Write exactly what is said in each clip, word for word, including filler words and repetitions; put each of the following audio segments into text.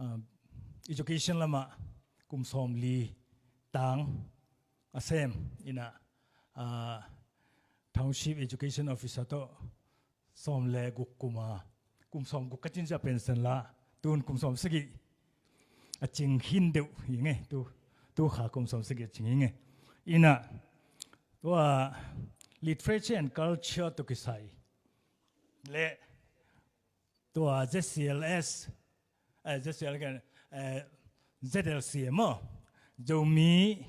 ah, education lamah kum sawmli tang a sem inah, ah, Township Education Officer tawh sawm le guk kum a, kum sawm guk ka cin sia pension la, tun kum sawm sagih a cing khin deuh hi nge, tu, tu kha kum sawm sagih a cing hi nge. Inah tua literature and culture tawh kisai le tua Z C L S, eh, Z C L S, eh, Z L C maw, Zomi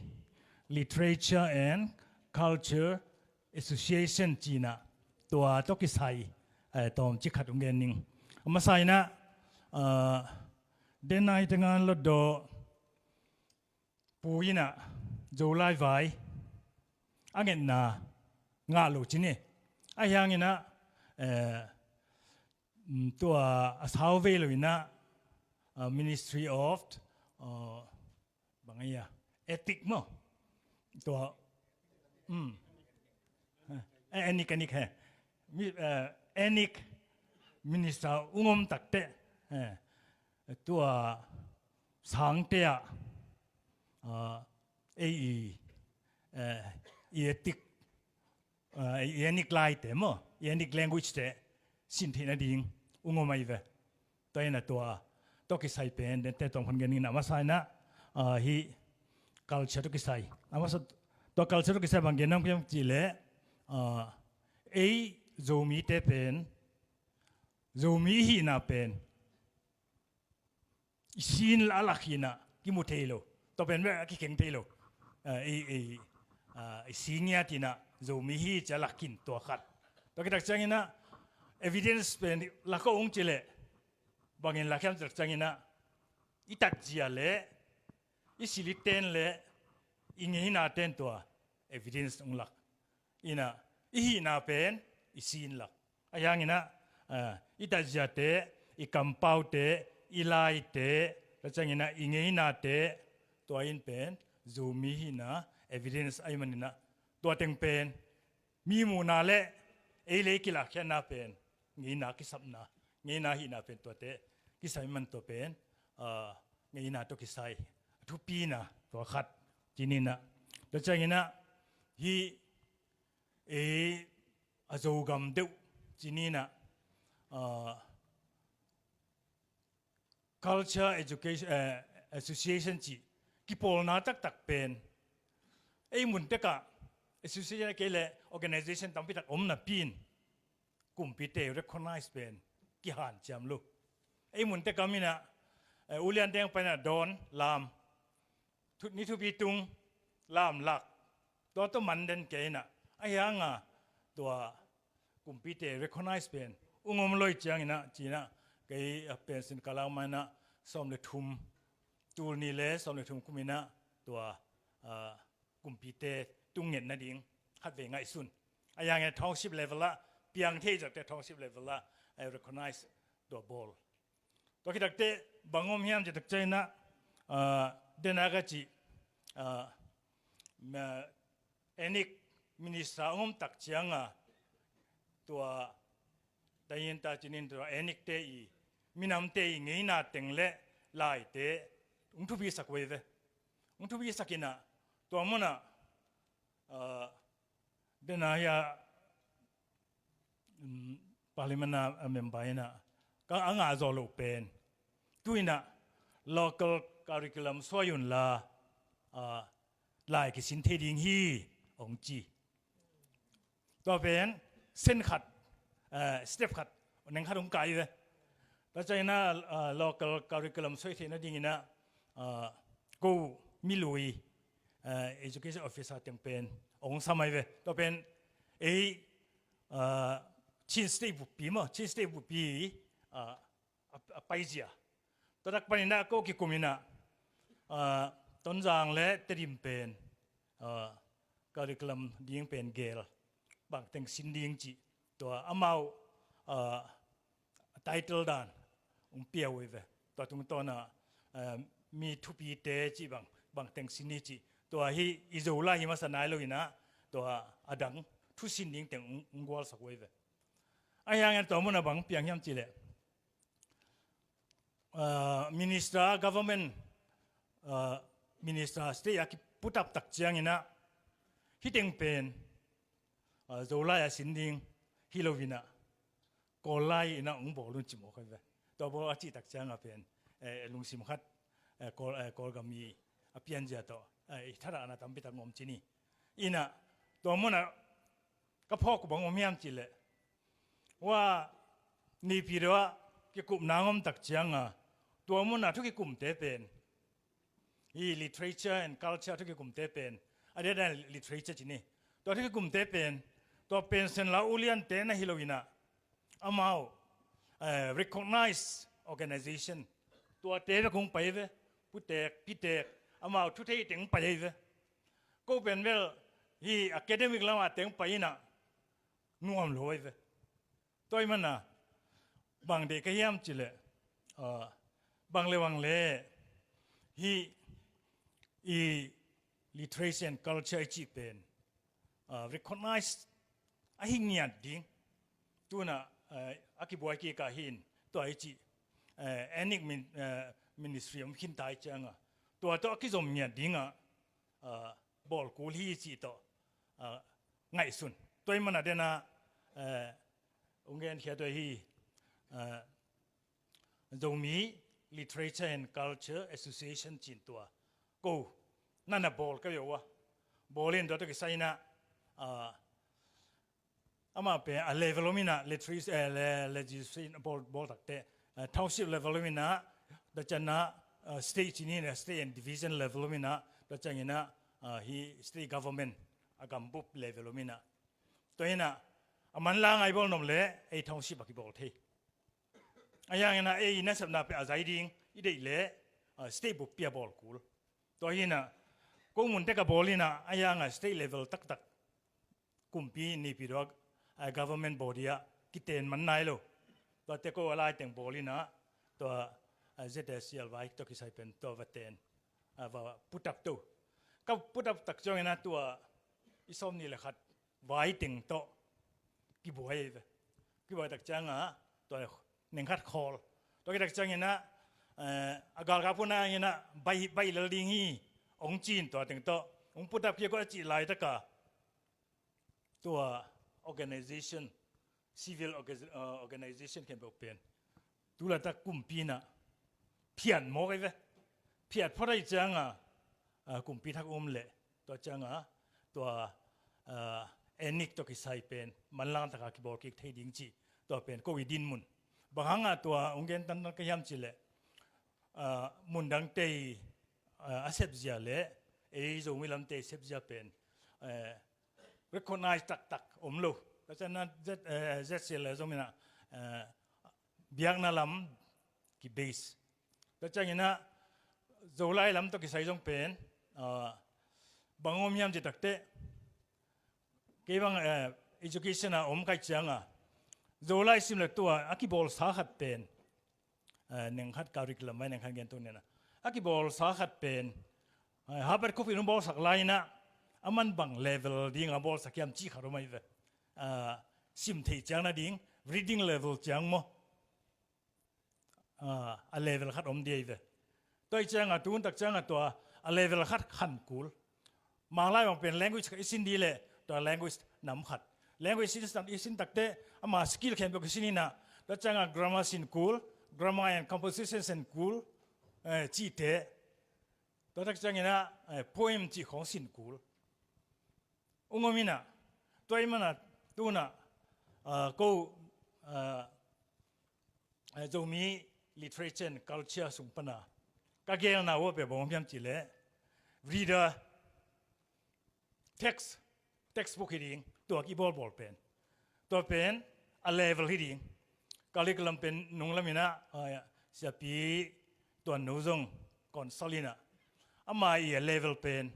Literature and Culture Association ci-inah tua tawh kisai, eh, tawmcik khat hong gen ning. A masa inah, ah, denai tengan lotdaw pu inah Zolai vai a ngetna ngah lo ci ni. Ahi hanginah, eh, mm, tua a sau vei lo inah, ah, Ministry of, ah, bang a, Ethic maw, tua, mm, eh, Ethnic, Ethnic he, mi, eh, Ethnic Minister ung om takteh, eh, tua sangte ah, ah, ei i, eh, i ethic, ah, i ethnic laite maw, i ethnic language te sin theih nading ung om ahi ve. Tua inah tua tawh kisai pen dente tawm khan gen inah, a masa inah, ah, hih culture tawh kisai, a masa tua culture tawh kisai bang gen nang piang cih leh, ah, ei Zomite pen, Zomi hihna pen i sin a lak hinah kimu thei lo. Tua pen bek a kikheng thei lo. Ah, i, i, ah, i si ngiat inah Zomi hi ci a lak khin, tua khat. Tua kitak cianginah evidence pen lak aw ung ci leh bangin lak hiam ci tak cianginah i tatzia le i siliten le i ngeina ten tua evidence ung lak. Inah i hihna pen i sin lak. Ahi hanginah, ah, i tatziate, i kampaute, i laite, tua cianginah i ngeinate, tua in pen Zomi hihna evidence ahi maninah tua teng pen mi muhna le ei le i kilakkhiatna pen ngeina kisapna, ngeina hihna pen tuate kisap ahi man tua pen, ah, ngeina tawh kisai a thupina tua khat ci ninah. Tua cianginah hih ei a Zogam deuh ci ninah, ah, Culture Education, eh, Association cih kipawlna taktak pen ei mun tekah association a kei leh organization tampi tak om napi in kumpite recognize pen kihanciam lo. Ei mun tekah minah, eh, ulian deng painah dawn lam, thu-, ni thupi tung lamlak, tua tawh man den kei inah, ahi hanga tua kumpite recognize pen ung om lo hi cianginah, ci-inah kei a pension ka lak ma inah sawm le thum, tul nih le sawm le thum kum inah tua, ah, kumpite tung nget nading khatvei ngaihsun. Ahi hangin township level ah, piang thei zahte township level ah, eh, recognize tua bawl. Tua khit takteh bang om hiam cih tak ciangin ah, ah, den a ka cih, ah, ma, ethnic minister a om tak ciangin ah, tua tahin ta cinin tua ethnic te i, minamte i ngeina teng le laite hong thupisak uh hi ve. Hong thupisak in ah, tua mun ah, ah, den a hia, um, parliament a, a member in ah, ka a ngah zawh loh pen, tu in ah local curriculum suai un la, ah, lai kisin thei ding hi, hong ci. Tua pen sen khat, ah, step khat, neng khat hong kai ve. Tua ciangin ah, ah, local curriculum suai theih nadingin ah, ah, ko milui, ah, education officer teng pen hong sam ahi ve. Tua pen ei, ah, Chin State buppi maw, Chin State buppi, ah, a, a paizia. Tua tak panin ah ko kikum in ah, ah, Tonzang le Tedim pen, ah, curriculum ding pen gel, bangteng sin ding cih. Tua amau, ah, title dan hong pia uh hi ve. Tua tungtawn ah, ah, mi thupite cih bang, bangteng sin hi cih. Tua hi i Zo lai hi masa nai lo in ah, tua a dang thusin ding teng hong, hong gualsak uh hi ve. Ahi hangin tua mun ah bang piang hiam cih leh, uh, minister, government, uh, minister state a kiputap tak ciangin ah, hih teng pen, uh, Zolai a sin ding hi lo in ah, Kawl lai in ah hong bawl un ci mawk hi ve. Tua bawl a cih tak ciang a pen, eh, lungsim khat, eh, Kawl, eh, Kawlgam i a pianzia tawh, eh, i thadah na tampi tak ngawm ci ni. In ah, tua mun ah ka phawk bang om hiam cih leh, hua Naypyidaw ah kikupna ngawm tak ciang a, tua mun ah thu kikumte pen, hih literature and culture thu kikumte pen, a diakdiak literature ci ni. Tua thu kikumte pen, tua pen Senlau uliante na hi lo in ah, amau, eh, recognized organization, tuate bek hong pai ve, putek, pitek, amau thu thei teng pai ve. Ko pen bel, hih academic lam a teng pai in ah, nuam lo ve. Tua ahih man ah, bang deih ka hiam cih leh, ah, bang le bang le, hih i literature and culture i cih pen, ah, recognize ahi ngiat ding. Tu in ah, eh, a kibuai kik a hi in, tua i cih, eh, ethnic min-, eh, ministry om khin ta ahih ciang a, tua tawh a kizom ngiat ding a, ah, bawl kul hi cih tawh, ah, ngaihsun. Tua ahih man a den ah, eh, hong genkhia tua hi, eh, Zomi Literature and Culture Association ci-in tua ko na na bawl ka hi uh a, bawl in tua tawh kisai in ah, ah, amah pen a level om in ah, literacy, eh, le-, legislation bawl, bawl tak teh, eh, township level om in ah, tua ciang ah, eh, state ci ni, state and division level om in ah, tua ciangin ah, ah, hih state government a gambup level om in ah. Tua in ah, a manlang a i bawl nuam leh, ei township a kibawl thei. Ahih hangin ah ei nasepna pen a zai ding i deih leh, ah, state buppi a bawl kul. Tua hi in ah, ko mun tek a bawl in ah, ahih hang a state level taktak, kumpi Naypyidaw, ah, government body ah kiten man nai lo. Tua teh ko a lai teng bawl in ah, tua, ah, Z S C L Y tawh kisai pen tua va ten, ah, va put up to. Ka put up tak ciangin ah tua i sawmnih le khat vai teng tawh kibuai ve. Kibuai tak ciang a, tua neng khat khawl. Tua khit tak ciangin ah, eh, a galkap hun ah in ah, baih, baih lel ding hi, hong ci-in tua teng tawh hong put up kik uh a cih laitak a, tua organization, civil orga-, uh, organization khempeuh pen tu laitak kumpi in ah phiat mawk hi ve. Phiat phot ahih ciang a, ah, kumpi thak um leh, tua ciang a, tua, ah, ethnic tawh kisai pen manlang tak a kibawl kik thei ding cih, tua pen ko i dinmun. Bang hang a tua hong gen tantan ka hiam cih leh, ah, mundangte i, ah, a sepzia leh ei Zomi lamte i sepzia pen, eh, recognize taktak om lo. Tua ciang a Z, eh, Z C L Y zong in ah, eh, biakna lam ki base. Tua ciangin ah Zolai lam tawh kisai zong pen, ah, bang om hiam cih tak teh, kei bang, eh, education a om ka hih ciang a, Zolai sim leh tua a kibawlsa khat pen, eh, neng khat curriculum mai neng khat gen tung ni in ah, a kibawlsa khat pen, eh, Harvard khuapi in hong bawlsak lai in ah, aman bang level ding a bawlsak hiam cih khat om ahi ve. Ah, sim theih ciang nading, reading level ciang maw, ah, a level khat om ding ahi ve. Tua ahih ciang a, tu hun tak ciang a tua a level khat khan kul. Manglai bang pen language khat i sin ding leh, tua language nam khat. Language i sin, i sin tak teh, ama skill khempeuh i sin in ah, tua ciang a grammar sin kul, grammar and composition sin kul, eh, cihte. Tua tak ciangin ah, eh, poem cih khawng sin kul. Ung om in ah, tua ahih man a, tu in ah, ah, ko, ah, eh, Zomi literature and culture sung pan a ka gelna uh a pen bang om hiam cih leh, reader, text, textbook hi ding, tua kibawlbawl pen. Tua pen a level hi ding. Curriculum pen nung lam in ah, ah, siapi Tuan Nu zong consult in ah, ama i a level pen,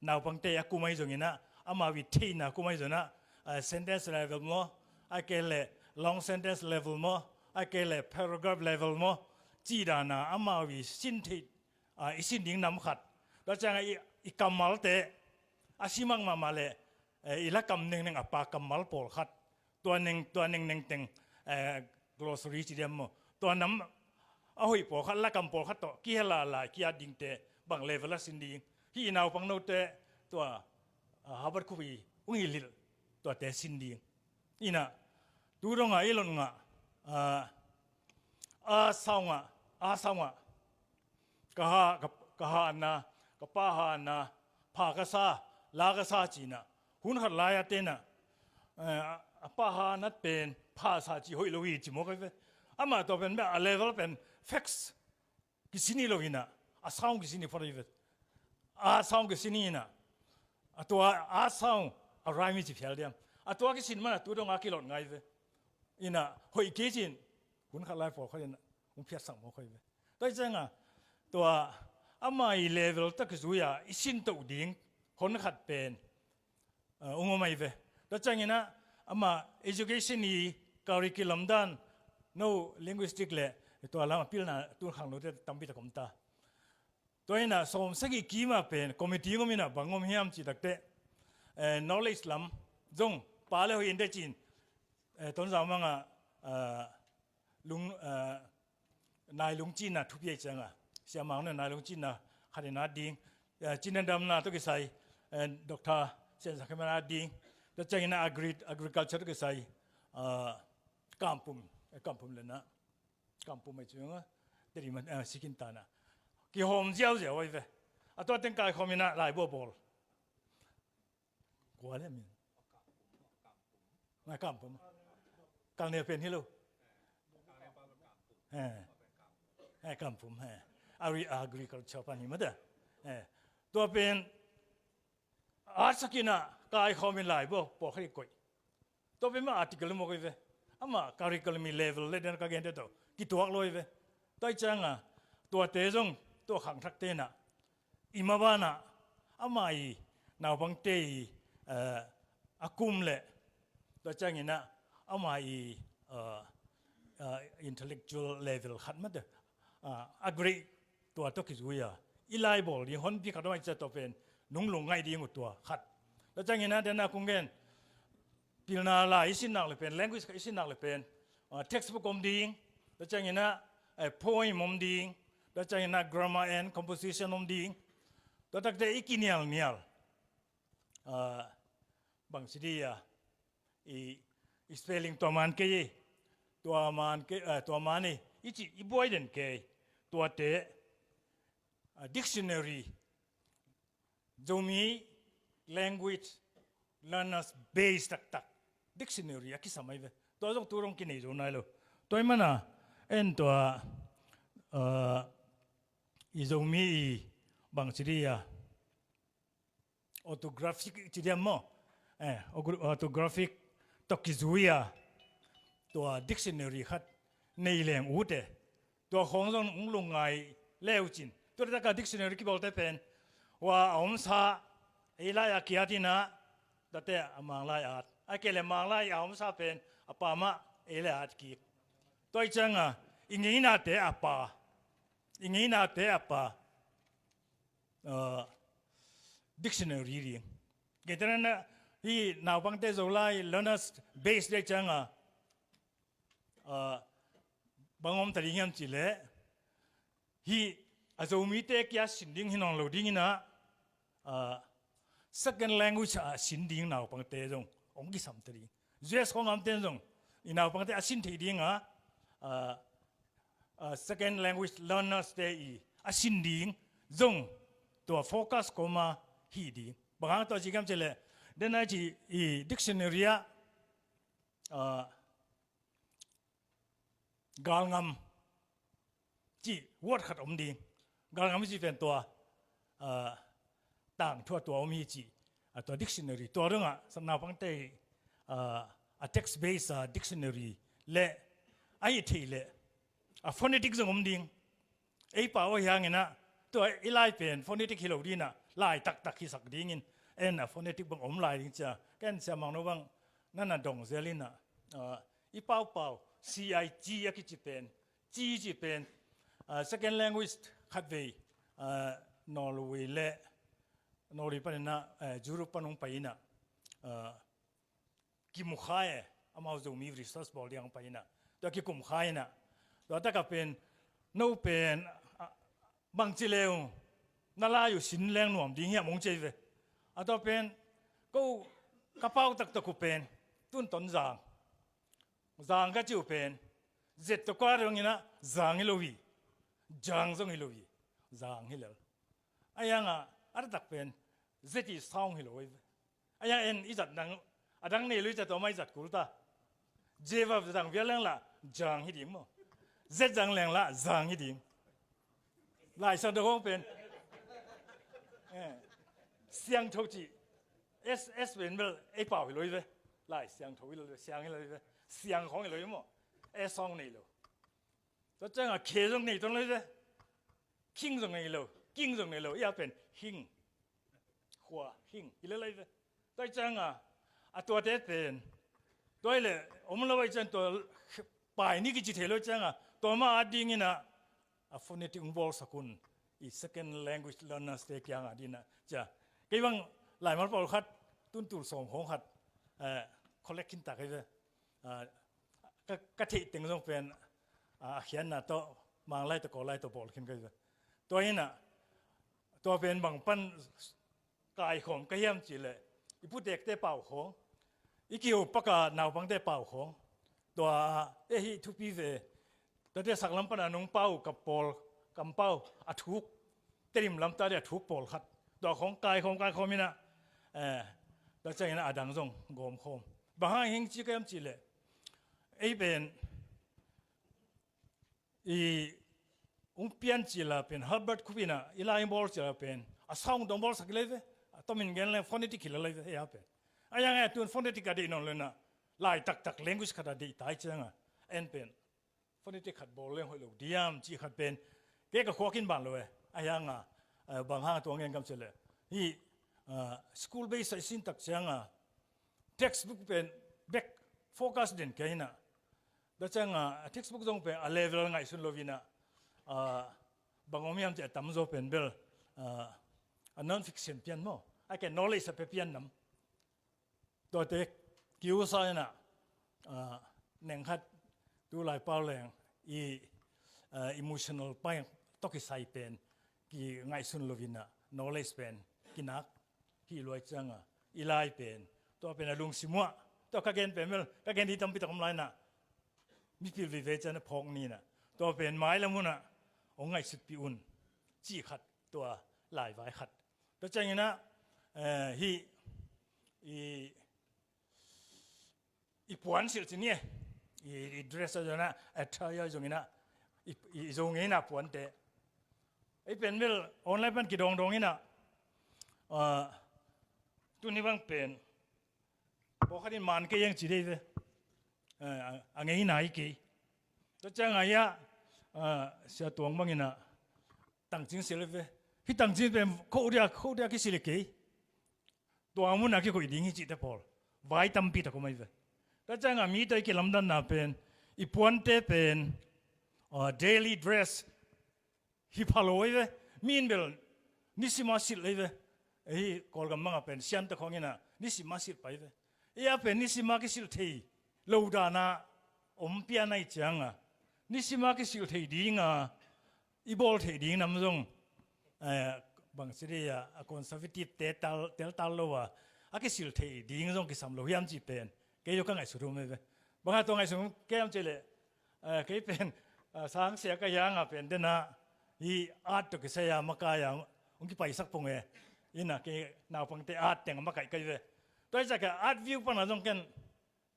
naupangte a kum ahi zongin ah, ama i theihna kum ahi zongin ah, ah, sentence level maw, ahih kei leh long sentence level maw, ahih kei leh paragraph level maw, cih dan a ama i sin theih, ah, i sin ding nam khat. Tua ciang a i, i kammalte a si mahmah leh, eh, i lakam nengneng a pa kammal pawlkhat, tua neng, tua nengneng teng, eh, glossary ci diam maw, tua nam a hoih pawlkhat, lakam pawlkhat tawh kihel a lai ki-at dingte bang level a sin ding. Hih i naupang note tua, ah, Harvard khup i ung i lilh tuate sin ding. Inah tu dongah i lot ngah, ah, a saungah, a saungah ka ha, ka, ka ha na, ka pa ha na, pha ka sa, la ka sa cinah, hun khat lai-a tenah, eh, a, a pa ha nat pen pha sa ci hoih lo hi ci maw kai ve. Amah tua pen bia a level pen facts kisin hi lo inah, a saung kisin hi phot hi ve. A saung kisin hi inah, a tua a saung a rhyme hi ci phial diam. A tua kisin mana tu dongah kilot ngai ve. Inah hoih kei cin hun khat lai pawlkhat inah hong phiatsak maw kai ve. Tua hi cianga tua ama i level tawh kizui-a i sin toh ding hon khat pen, uh, ung om ahi ve. Tua cianginah ama education i curriculum dan no linguistic le tua lam a pilna tu khangnote tampi tak om ta. Tua inah sawm sagih kima pen committee ngom inah bang ngom hiam cih takteh, eh, knowledge lam zong pa le hoih in deh cin, eh, Tonzau mangah, eh, lung, eh, nailung cinna thupi ahi cianga, siamang na nailung cinna khat in at ding, eh, cinna damna tawh kisai, eh, Doctor Sian Sak Khem in at ding. Tua ciangin agri-, agriculture tawh kisai, eh, Kampum, eh, Kampum le na Kampum ahi cianga, Teri ma, eh, sikin tana kihawm ziauziau ahi ve. A tua teng kaikhawm inah laibu a bawl. Kua le min. Ngai Kampum. Kalne pen hi lo. Eh. Eh, Kampum, eh. Agri-, agriculture pan hi mah ta. Eh. Tua pen at sak inah kaikhawm in laibu a pawlkhat i koih. Tua pen mah article maw kai ve. Amah curriculum i level le den ka gente tawh kituak lo hi ve. Tua hi cianga tuate zong tua khangthakte inah i mabanah ama i naupangte i, eh, a kum le tua cianginah ama i, eh, eh, intellectual level khat mah te, eh, a grade tua tawh kizui-a i laibawl ding honpi khat om ahi ciah tua pen nunglung ngaih ding uh tua khat. Tua cianginah dena kung gen pilna lai i sin nak le pen, language khat i sin nak le pen, ah, textbook om ding, tua cianginah, eh, poem om ding, tua cianginah grammar and composition om ding. Tua takte i kinialnial, ah, bang ci di a, i, i spelling tua man kei, tua man kei, eh, tua man i, i ci, i buai den kei, tuate, ah, dictionary, Zomi language learners base taktak dictionary a kisam ahi ve. Tua zong tu dong kinei zo nai lo. Tua hi mana en tua, uh, i Zomi i bang ci di a, orthographic ci diam maw? Eh, ortho-, orthographic tawh kizui-a tua dictionary khat nei leng ute. Tua khawng zong hong lungngai leucin. Tua taka dictionary kibawlte pen hua a omsa ei lai-a ki-at inah, tate a Manglai at, a kei le Manglai a omsa pen a pa mah ei lai-a at kik. Tua hi cianga i ngeinate a pa, i ngeinate a pa, uh, dictionary ding. Keitana hi naupangte Zolai learners base dei cianga, ah, bang om ta ding hiam cih leh, hih a Zomite kia sin ding hi nawn lo ding inah, ah, second language a sin ding naupangte zong hong kisam ta ding. U S khawng amte zong i naupangte a sin thei ding a, ah, ah, second language learners te i a sin ding zong tua focus kawma hi ding. Bang hang tua ci hiam cih leh, dena ci i dictionary ah, ah, galngam cih word khat om ding. Galngam cih pen tua, ah, tangthu a tua om hi cih, ah, tua dictionary tua dongah naupangte, ah, a text base, ah, dictionary le a hi thei leh a phonetic zong om ding. Ei pau ahi hanginah tua i lai pen phonetic hi lo dinah lai taktak hisak dingin en a phonetic bang om lai ding cia. Ken sia mangno bang nana dong zel inah, ah, i paupau C I G a kici pen, ci ci pen, ah, second language khatvei, ah, Norway le Norway paninah, eh, Europe pan hong pai inah, ah, kimu kha e, amau Zomi research bawl ding hong pai inah. Tua kikum kha inah. Tua taka pen No pen, ah, bangci leu na lai uh sin leng nuam ding hiam hong ci ei ve. A tua pen ko ka pau taktak uh pen tun ton zang. Zang ka ci uh pen Z tawh ka dong inah zang hi lo hi. Zang zong hi lo hi. Zang hi lel. A hiangah a taktak pen Z i sound hi lo hi ve. A hiang en i zat nang a dang nei lo i zat tawh mah i zat kul ta. Z va zang vial leng lah zang hi ding maw? Z zang leng lah zang hi ding. Lai Siangtho hong pen, eh, Siangtho ci. S, S pen bel ei pau hi lo hi ve. Lai Siangtho hi lo hi ve. Siang hi lo hi ve. Siang khong hi lo hi maw? S hong nei lo. Tua ciangah K zong nei tuan lo hi ve. King zong nei lo. King zong nei lo. Ia pen hing. Khua hing hi lel hi ve. Tua ciangah a tuate pen tua hi leh om lo hi ciang tua pai ni kici thei lo ciangah tua mah a ding inah a phonetic hong bawlsak un, i second language learners te kiangah ding inah cia. Kei bang laimal pawl khat tun tul sawm khong khat, eh, collect khin tak hi ve. Ah, ka, ka theih teng zong pen, ah, a khiatna tawh Manglai tawh Kawllai tawh bawl khin ka hi ve. Tua inah tua pen bang pan kaikhawm ka hiam cihleh i putekte pau khawng, i kiho paka naupangte pau khawng. Tua eh hih thupi ve. Tate saklam pana nung pau ka pawl, kam pau a thuk, Tedim lam tate a thuk pawlkhat. Tua khawng kaikhawm kaikhawm inah, eh, tua ciang inah a dang zong gawmkhawm. Bang hang hing ci ka hiam cihleh ei pen i hong pian cila pen Herbert Khup inah i lai bawl cila pen a sound dong bawlsak hi lei ve. A tomin gen leng phonetic hi lel hi ve hei a pen. A hiang e tun phonetic a deih nawn lo inah lai taktak language khat a deih tai ciangah en pen phonetic khat bawl leng hoih lo diam cih khat pen kei ka khuak in ban lo e. A hiangah, eh, bang hang tua ngen kam cihleh hih, ah, school based a i sin tak ciangah textbook pen bek focus den kei inah. Tua ciangah a textbook zong pen a level ngaihsun lo inah, ah, bang om hiam cih a tamzaw pen bel, ah, a non fiction pian maw? A ke knowledge a pe pian nam. Tuate kiusa inah, ah, neng khat tu lai pau leng i, ah, emotional pai tawh kisai pen kingaihsun lo inah knowledge pen kinak hi luai ciangah i lai pen tua pen a lungsim uah tua ka gen pen bel ka gen hi tampi tak om lai inah mipil vive ciang a phawk ni inah tua pen mailam unah hong ngaihsutpih un cih khat tua laivai khat. Tua ciang inah, eh, hih i, i puan silh ci ni e. I, i dress a zong inah, attire zong inah, i, i, i zong inah puante. Ei pen bel online pan kidawngdawng inah, ah, tuni bang pen pawlkhat in man kei eng ci dei ve. Eh, a, a ngei nai kei. Tua ciangah hiah, ah, Sia Tuang bang inah tangcing silh ve. Hih tangcing pen khoh dia, khoh dia kisilh hi kei. Tua munah kikoih ding hi cihte pawl vai tampi tak om ahi ve. Tua ciangah mite i kilamdanna pen i puante pen, ah, daily dress hi pha lo ahi ve. Mi in bel nisima silh ahi ve. Ei Kawlgam bangah pen siante khawng inah nisima silh pai ve. Ei a pen nisima kisilh thei lo dana om pian ahi cianga nisima kisilh thei dinga i bawl theih ding nam zong, eh, bangci dei a, a conservative te tal, teltal lo a, a kisil theih ding zong kisam lo hiam cih pen kei zong ka ngaihsut uh mei ve. Banga tua ngaihsut kei hiam cih leh, eh, kei pen, eh, sangsia ka hianga pen dena hi art tawh kisai a makai a hong kipaisak pong e. Ina kei naupangte art teng a makaih kai ve. Tua hi ciah ka art view pana zong ken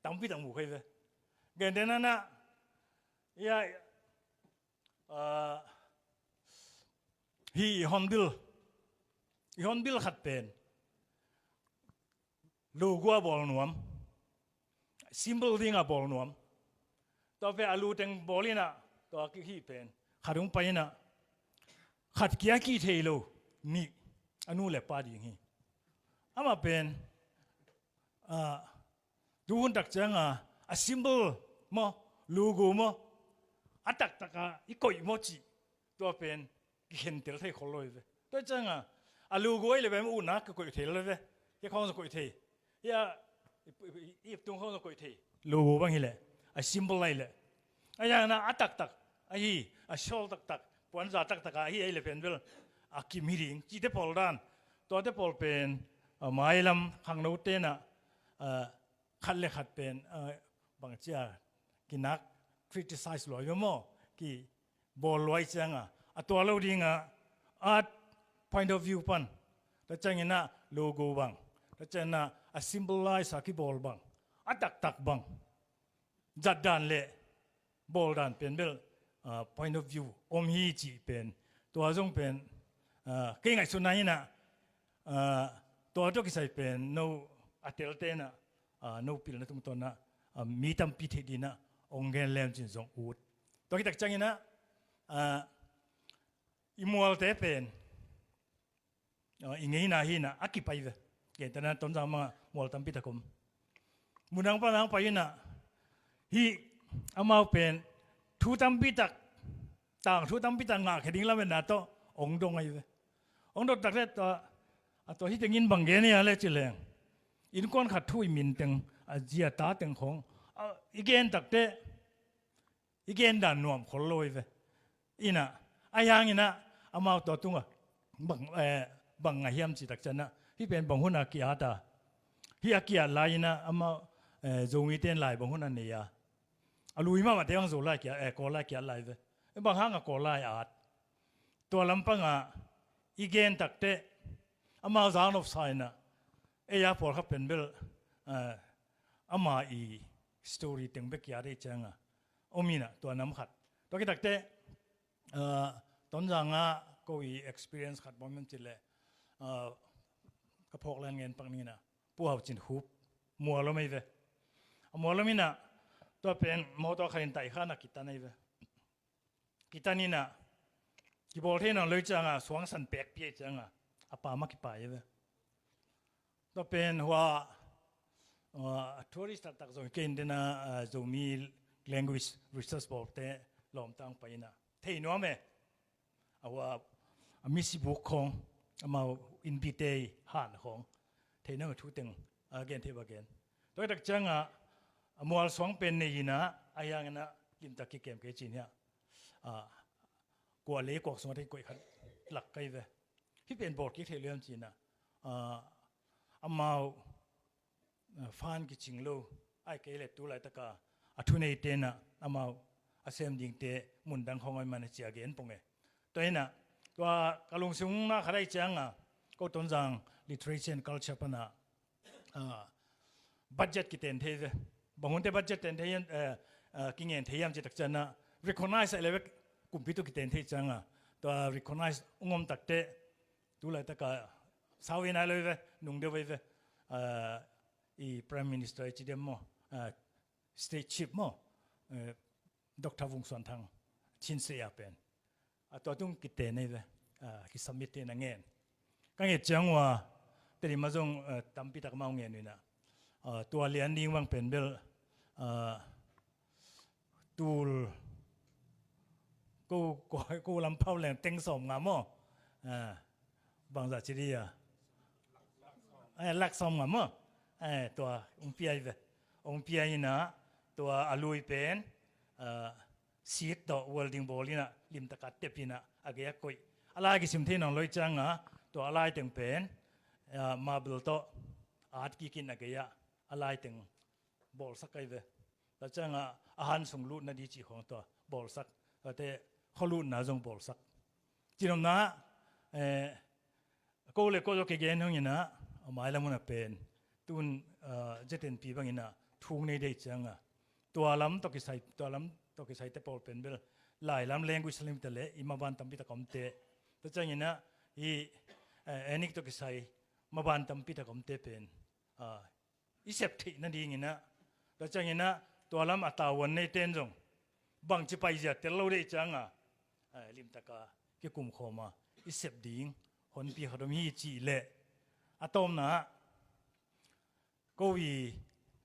tampi tak mu kai ve. Gen dena na, ia, ah, hi i hornbill, i hornbill khat pen logo a bawl nuam, symbol dinga bawl nuam. Tua pen a lu teng bawl ina tua kihih pen khat hong pai ina khat kia kih thei lo nih a nu le pa ding hi. Amah pen, ah, tuhun tak cianga a symbol maw, logo maw, a taktaka i koih maw cih tua pen kikhentel thei khol lo hi ve. Tua cianga a logo ahi le pen utna ka koih thei lo hi ve. Kei khawng zong koih thei. Hia i, i, i, i tung khawng zong koih thei. Logo bang hi le a symbol ahi le a iana a taktak ahi, a sawl taktak, puanza taktak a ahi ahih leh pen bel a kim hi ding cihte pawl dan. Tuate pawl pen, a, mailam khangno tenah, a, khat le khat pen, a, bangci a kinak, criticize luai ve maw, kibawl luai cianga, a tua lo dinga art point of view pan, tua cianginah logo bang, tua cianginah a symbolize a kibawl bang, a taktak bang, zat dan le bawl dan pen bel, ah, point of view om hi cih pen, tua zong pen, ah, kei ngaihsutna inah, ah, tua tawh kisai pen no a teltenah, ah, no pilna tungtawnah, ah, mi tampi theih dinah ong gen lem cin zong ut. Tua kitak cianginah, ah, i mualte pen, ah, i ngeina hinah a kipai ve. Gentehna Tonzang mangah mual tampi tak om. Mundang panang pai inah, hih amau pen thu tampi tak, tang thu tampi tak ngahkhia ding lametna tawh ong dong ahi ve. Ong dot takte tua, a tua hih tengin bang gen ia le ci leng, innkuan khat thu i min teng, a zi a ta teng khong, a, i gen takte i gen dan nuam khol lo hi ve. Inah, ahi hanginah amau tua tungah bang, eh, bang ngah hiam cih tak cianah, hih pen bang hunah ki-at a, hih a ki-at lai inah amau, eh, Zomite in lai bang hunah nei a, a lui mahmahte bang Zolai ki-at, eh, Kawllai ki-at lai ve. Bang hangah Kawllai at? Tua lampangah i gen takte amau zang nopsa inah, ei a pawlkhat pen bel, eh, ama i story teng bek kia dei cianga om inah tua nam khat. Tua kitakte, ah, Tonzangah ko i experience khat bang mem cileh, ah, ka phawk len ngen pak ninginah Pu Hau Cin Khup mual om ei ve. A mual om inah tua pen mawtaw khat in taih khanah kitan ei ve. Kitan inah kibawl thei nawn lo i cianga suangsan pekpi i cianga a pam a kipai ve. Tua pen hua, uh, a tourist taktak zong kei in dena, uh, Zomi language research bawlte lawmtang pai inah thei nuam e. A hua a misibuk khong, amau innbite i han khong thei nuam e, thu teng a gen thei ba gen. Tua tak cianga a mual suang pen nei inah, ahi hanginah limtak kikem kei cin hiah, ah, kua lei kuak sungah thei koih khat lak kai ve. Hih pen bawl kik thei liam cinah, ah, amau, ah, fan kicing lo, ai kei le tu laitaka a thuneite inah amau a sem dingte mundang khong ahi man a cia gen pong e. Tua inah tua ka lungsimna khat ahi cianga ko Tonzang literature and culture pana, ah, budget kiten thei ve. Bang hunte budget ten thei hiam, eh, eh, kingen thei hiam cih tak cianah recognize a le ve, kumpi tu kiten thei cianga tua recognize ung om takte tu laitaka sau ve nai lo ve, nung deuh ve ve, eh, i Prime Minister i ci dem maw, eh, State Chief maw, eh, Doctor Vung Suan Thang Chin Seh a pen a tua tung kiten ei ve, ah, kisubmit te na ngen. Ka nget ciang ua, Tedim a zong, ah, tampi tak mau ngen uh inah, ah, tua lian ding bang pen bel, ah, tul ko, ko, ko lam pau leng teng sawm nga maw? Ah, bangzah ci di a, eh, lak sawm nga maw? Eh, tua ong pia ei ve. Ong pia inah tua a lui pen, ah, seed tawh welding bawl inah limtaka tep inah a gei a koih. A lai kisim thei nawn lo i cianga tua a lai teng pen, ah, marble tawh at kik in a gei ah a lai teng bawlsak ahi ve. Tua cianga a han sung lutna di cih khong tua bawlsak. Tuate khualutna zong bawlsak. Cinomna, eh, ko le ko zong kigen hong inah, a mailam hunah pen tun, ah, Z N P bang inah thung nei dei cianga tua lam tawh kisai, tua lam tawh kisaite pawl pen bel lai lam language lim te le i maban tampi tak omte. Tua cianginah i, eh, ethnic tawh kisai maban tampi tak omte pen, ah, i sep theih nadinginah, tua cianginah tua lam a tavuan neite in zong bangci paizia tel lo dei cianga, eh, limtaka kikum khawma i sep ding honpi khat om hi cih leh, a tawmna ah ko i,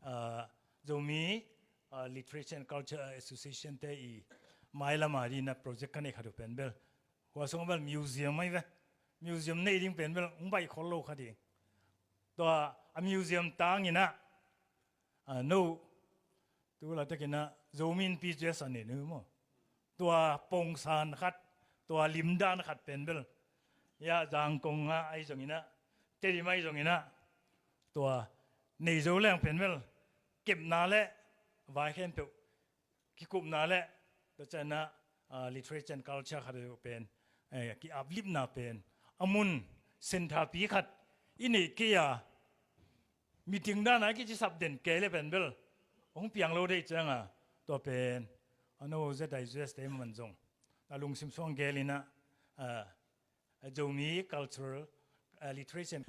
ah, Zomi, ah, Literature and Culture Association te i mailama dina project ka neih khat uh pen bel hua sungah bel museum ahi ve. Museum neih ding pen bel hong baih khol lo kha ding. Tua a museum tanginah, ah, no tu laitakinah Zomi Innpi cu a sa ne nu maw? tua pongsan khat, tua limdan khat pen bel, ya, Zangkong ah ahi zongin ah, Tedim ahi zongin ah, tua nei zo leng pen bel, kepna le vai khempeuh kikupna le, tua ciangin ah, ah, literature and culture khat pen, eh, ki-aplipna pen a mun senthapi khat i neih kei a, meeting dan a kici sap den kei le pen bel hong piang lo deih ciang a, tua pen a no Z I Z te man zong a lungsim suang gel in ah, ah, Zomi cultural, ah, literature